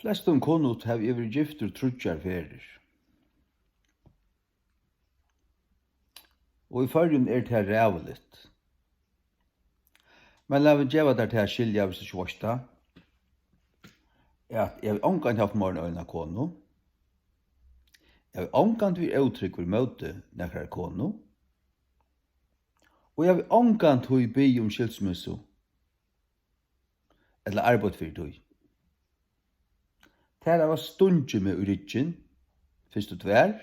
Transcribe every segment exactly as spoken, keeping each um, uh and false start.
Flestu kunnum havi eg verið giftur tríggjar ferðir. Og í Føroyum er tað ræðuligt. Men lat meg geva tær tað at skilja, hvis tú ikki veitst tað, at eg havi ongantíð havt meira enn eina konu. Eg havi ongantíð verið ótrúgvur móti nakrari konu. Og eg havi ongantíð biðið um skilsmissu ella arbeitt fyri tí. Tær hava stungið meg í ryggin, fyrstu tvær,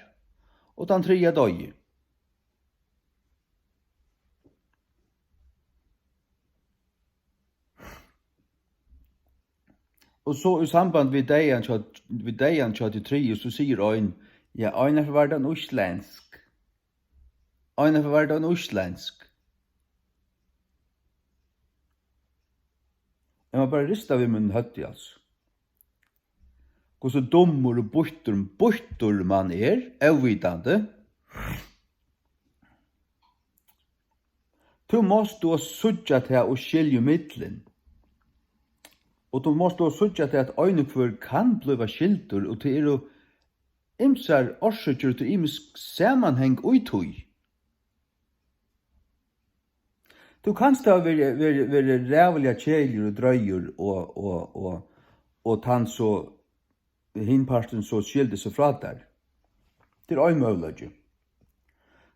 og tann triðja doyði. Og so í samband við deyðan hjá, við deyðan hjá tí triðju, so sigur ein, ja, einaferð var tað ein íslendsk. Einaferð var tað ein íslendsk. Eg má bara rista við mínum høvdi, altso. Hvussu dummur og býttur, býttur mann er, óvitandi. Tú mást tú at síggja tað og skilja ímillum. Og tú mást tú at síggja tað, at ein og hvør kann blíva skildur, og tað eru ymsar orsøkir og tað er ymisk samanhang í tí. Tú kanst hava verið, verið, verið ræðuliga keðiligur og droyur og, og, og, og tann so, hin parturin so skildi seg frá tær. Tað er ein møguleiki.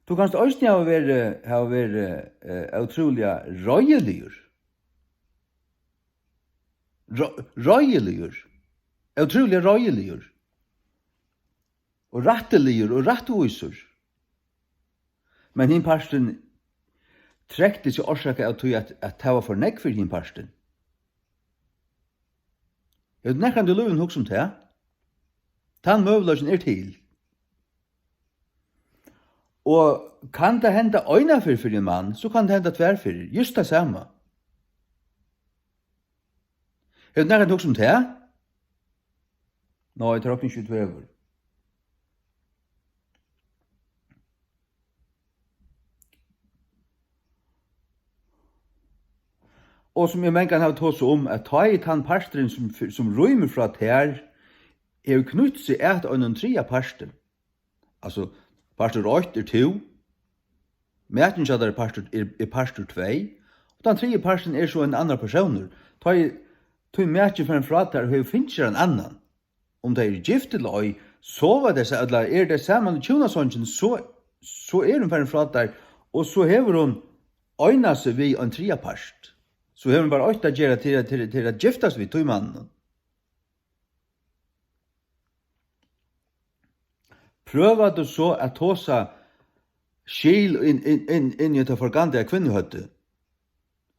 Tú kanst eisini hava verið, hava verið, eh, ótrúliga reiðiligur. Rei-, reiðiligur. Ótrúliga reiðiligur. Og rættiligur og rættvísur. Men hin parturin trekti seg orsakað av tí, at, at tað var for nógv fyri hin partin. Hevur tú nakrantíð í lívinum hugsað um tað? Tann møguleikin er til. Og kann tað henda eina ferð fyri ein mann, so kann tað henda tvær ferðir. Júst tað sama. Hevur tú nakrantíð hugsað um tað? Nei, tað rokni eg ikki út vegur. Og sum eg mangan havi tosað um, at tá er tann parturin, sum, sum rýmir frá tær, hevur knýtt seg at einum triðja parti. Altso, partur eitt er tú, makin hjá tær er partur, er, er partur tvey, og tann triðji parturin er so ein annar persónur. Tá er tín maki farin frá tær og hevur fingið sær ein annan. Um tey eru gift ella ei, sova tey sa-, ella eru tey saman í hjúnasongini, so, so er hon farin frá tær, og so hevur hon einað seg við ein triðja part. So hevur hon bara eitt at gera til, til, til at giftast við tí manninum. Prøvar tú so at tosa skil inn, inn, inn, inn í hetta forgandaða kvinnuhøvdið,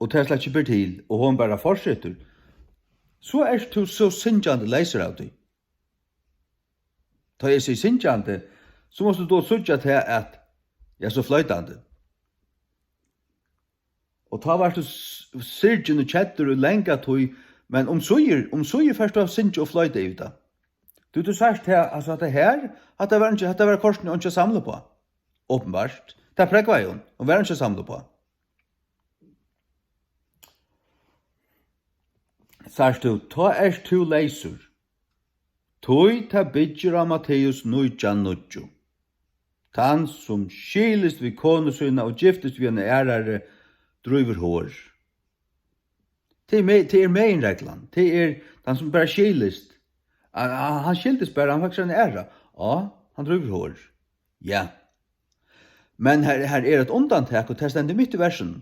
og tað slett ikki ber til, og hon bara fortsetur, so ert tú so syngjandi leysur av tí. Tá eg sigi syngjandi, so mást tú síggja tað at, ja, so floytandi. Og tá vart tú s-, syrgin og keddur í langa tíð, men umsíðir, umsíðir fert tú at syngja og floyta yvir tað. Tú, tú sært tað, altso, hatta her, hatta var einki, hatta var kortini einki at samla upp á. Openbart. Tað prógvaði hon. Hon var einki at samla upp á. Sært tú, tá ert tú leysur. Tí tað byggir á Matteus nítjan níggju. Tann, sum skilist við konu sína og giftist við eini aðrari, drívur hor. Tað er me-, tað er meginreglan. Tað er tann, sum bara skilist. A-, a-, hann skildist bara, hann fekk sær eina aðra. Á, hann drívur hor. Ja. Men her, her er eitt undantak, og tað stendur mitt í versinum.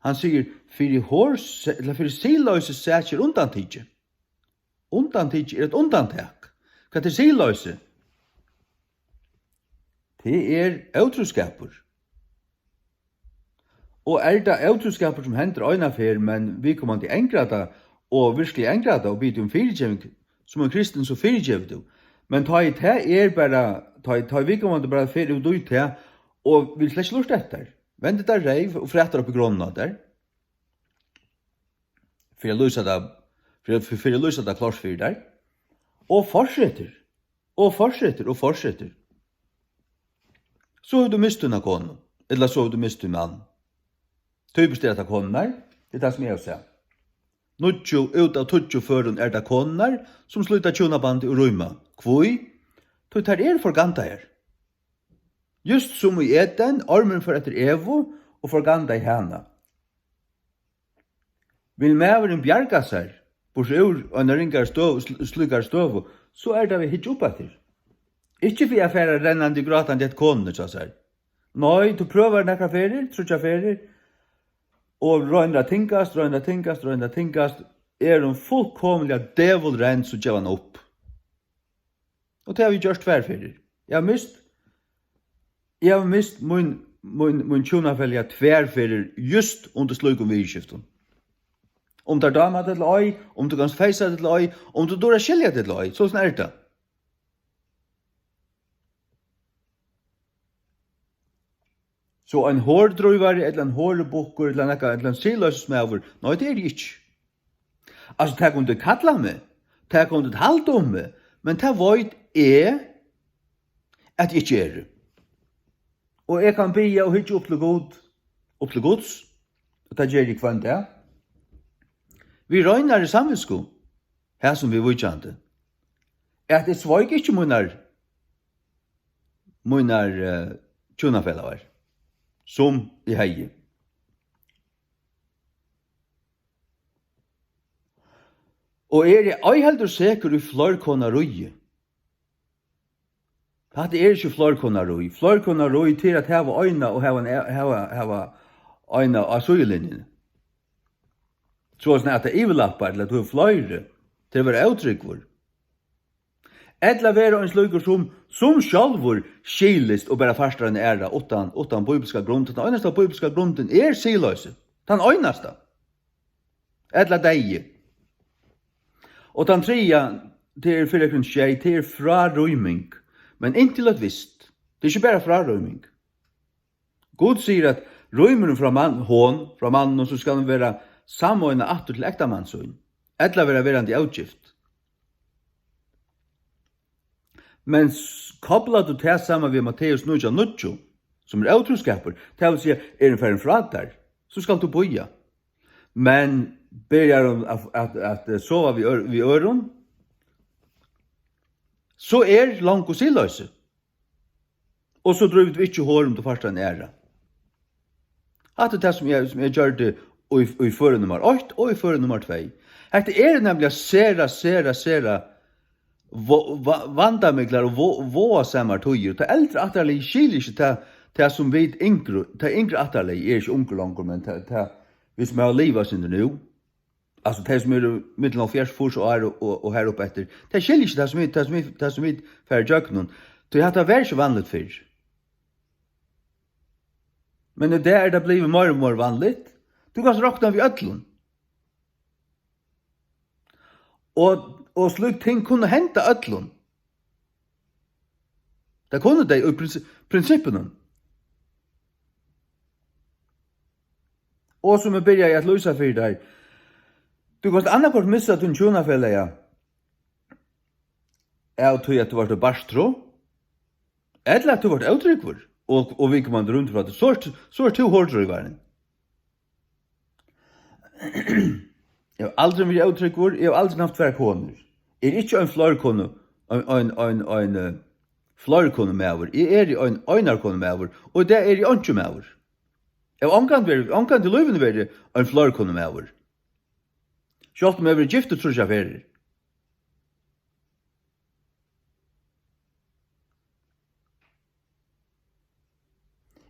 Hann sigur, fyri hor-, ella fyri siðloysi sakir undantikið. Undantikið er eitt undantak. Hvat er siðloysi? Tað er ótrúskapur. Og er tað ótrúskapur, sum hendir eina ferð, men viðkomandi angrar tað, og virkliga angrar tað, og biður um fyrigeving, sum ein kristin, so fyrigevur tú. Men tá ið tað er bara, tá ið, tá ið viðkomandi bara fer út í tað, og vil slett ikki lurta eftir, vendir tað reyv og frætar upp í grunnin á tær, fyri at lýsa tað, fyri, fyri, fyri at lýsa tað klárt fyri tær, og fortsetir, og fortsetir, og fortsetir. So hevur tú mist tína konu, ella so hevur tú mist tín mann. Typiskt er, at tað konurnar, tað er tað, sum eg havi sæð. Níggju út av tíggju førum er tað konurnar, sum slíta hjúnabandið og rýma. Hví? Tí tær eru forgandaðar. Júst sum í Eden, ormurin fór eftir Evu og forgandaði hana. Vil maðurin bjarga sær, burtur úr eini ringari støðu, sl-, slíkari støðu, so er tað við at hyggja upp eftir. Ikki við at fara rennandi grátandi eftir konuni hjá sær. Nei, tú prøvar nakrar ferðir, tríggjar ferðir, og roynir at tingast, roynir at tingast, roynir at tingast, er hon fullkomiliga dævulrend, so gevur hann upp. Og tað havi eg gjørt tvær ferðir. Eg havi mist, eg havi mist mín, mín, mín hjúnafelaga tvær ferðir, júst undir slíkum viðurskiftum. Um tær dámar tað ella ei, um tú kanst feysa tað ella ei, um tú dugir at skilja tað ella ei, so er tað. So ein hordrývari ella ein horubukkur ella nakað, ella ein siðloysismaður, nei, tað eri eg ikki. Altso, tað kunnu tit kalla meg, tað kunnu tit halda um meg, men tað veit eg, at eg ikki eri. Og eg kann biðja og hyggja upp til Gud, upp til Guds, og tað geri eg hvønn dag, við reinari samvitsku, hasum viðvíkjandi, at eg sveik ikki mínar mínar, eh, hjúnafelagar, sum eg hevði. Og eri ei heldur sekur í fleirkonaríi. Hatta er ikki fleirkonarí. Fleirkonarí, tað er at hava eina og hava ein, hava, hava eina á síðulinjuni. Soleiðis at tað yvirlappar, ella at tú hevur fleiri, tað er at vera ótrúgvur. Ella vera ein slíkur, sum, sum sjálvur skilist og bara fastar eina aðra uttan, uttan bíbliska grund. Tann einasta bíbliska grundin er siðloysi. Tann einasta. Ella deyði. Og tann triðja, tað er Filippingar sjey, tað er frárýming. Men inntil eitt vist. Tað er ikki bara frárýming. Gud sigur, at rýmir hon frá mann, hon, frá manninum, so skal hon vera sameina aftur til ektamann sín, ella vera verandi ógift. Men s-, koplar tú tað saman við Matteus nítjan níggju, sum er ótrúskapur, tað vil siga, er hon farin frá tær, so skalt tú bíða. Men byrjar hon at, at, at sova við ør-, við øðrum, so er longu siðloysi. Og so drívur tú ikki hor, um tú fært ein aðra. Hatta er tað, sum eg, sum eg gjørdi í, í føri nummar eitt og í føri nummar tvey. Hetta eru nemliga sera, sera, sera vo-, va-, vandamiklar og vo-, váðasamar tíðir. Tað eldra ættarliðið skilir ikki tað, tað sum vit yngru, tað yngra ættarliðið er ikki ungur longur, men tað, tað, vit sum hava livað sindur nú, altso, tey sum eru millum hálvfjerðs, fýrs ár og, og, og har upp eftir, tey skilja ikki tað, sum vit, tað, sum vit, tað, sum vit fara ígjøgnum. Tí hatta var ikki vanligt fyrr. Men í dag er tað blivið meir og meir vanligt. Tú kanst rokna við øllum. Og, og slík ting kunnu henda øllum. Tað kunnu tey í prinsi-, prinsippinum. Og sum eg byrjaði at lýsa fyri tær, tú kanst annaðhvørt missa tín hjúnafelaga av tí, at tú vart í bartru, ella at tú vart ótrúgvur, og, og viðkomandi rýmdi frá tær, so ert, so ert tú hordrývarin. Eg havi aldrin verið ótrúgvur, eg havi aldrin havt tvær konur. Eg eri ikki ein fleirkonu-, ein, ein, ein, ein, eh, fleirkonumaður. Eg eri ein einarkonumaður, og í dag eri eg einkimaður. Eg havi ongantíð verið, ongantíð í lívinum verið ein fleirkonumaður. Sjálvt um eg havi verið giftur tríggjar ferðir.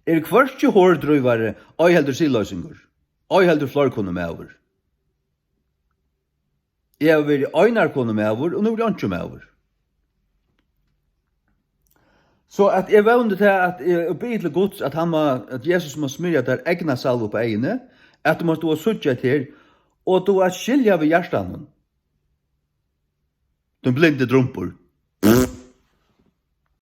Er hvørki hordrývari, ei heldur siðloysingur, ei heldur fleirkonumaður. Eg havi verið einarkonumaður og nú eri eg einkimaður. So at eg vóni tað, at eg, og biði til Guds, at hann má, at Jesus má smyrja tær egna salvu upp á eyguni, at tú mást tú at síggja tær, og tú at skilja við hjartanum. Tín blindi drumbur.